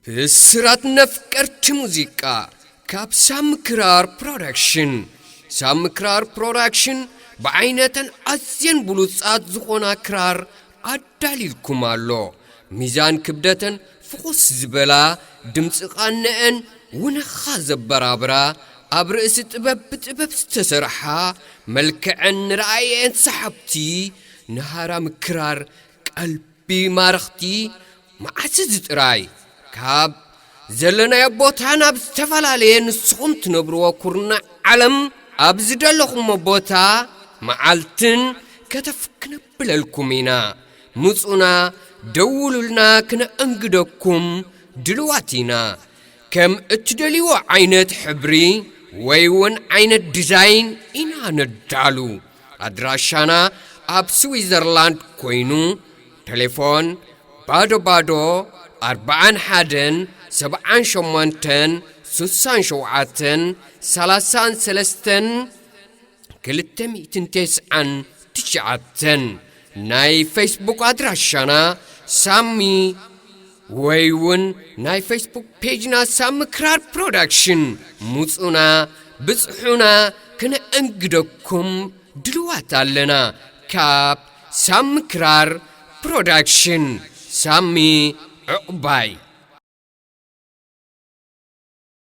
ብስራት ነፍቀርቲ ሙዚቃ ካብ ሳሚ ክራር ፕሮዳክሽን። ሳሚ ክራር ፕሮዳክሽን ብዓይነተን ኣዝየን ብሉጻት ዝኾና ክራር ኣዳልይልኩም ኣሎ። ሚዛን ክብደተን ፍኹስ ዝበላ፣ ድምጺ ቃንኤን ውነኻ ዘበራብራ፣ ኣብ ርእሲ ጥበብ ብጥበብ ዝተሰርሓ፣ መልክዐን ንረኣየን ሰሓብቲ፣ ንሃራሚ ክራር ቀልቢ ማረኽቲ፣ መዓስ እዚ ጥራይ ካብ ዘለናዮ ቦታ ናብ ዝተፈላለየ ንስኹም ትነብርዎ ኩርናዕ ዓለም ኣብ ዝደለኹሞ ቦታ መዓልትን ከተፍ ክነብለልኩም ኢና። ምጹና፣ ደውሉልና፣ ክነእንግደኩም ድልዋት ኢና። ከም እትደልይዎ ዓይነት ሕብሪ ወይ እውን ዓይነት ዲዛይን ኢና ነዳሉ። ኣድራሻና ኣብ ስዊዘርላንድ ኮይኑ፣ ቴሌፎን ባዶ ባዶ ኣርባዓን ሓደን ሰብዓን ሸሞንተን ስሳን ሸውዓተን ሰላሳን ሰለስተን ክልተ ሚእትን ተስዓን ትሽዓተን። ናይ ፌስቡክ ኣድራሻና ሳሚ ወይ እውን ናይ ፌስቡክ ፔጅና ሳሚ ክራር ፕሮዳክሽን። ምጹና፣ ብጽሑና፣ ክነእንግደኩም ድልዋት ኣለና። ካብ ሳሚ ክራር ፕሮዳክሽን። ሳሚ ዕቑባይ።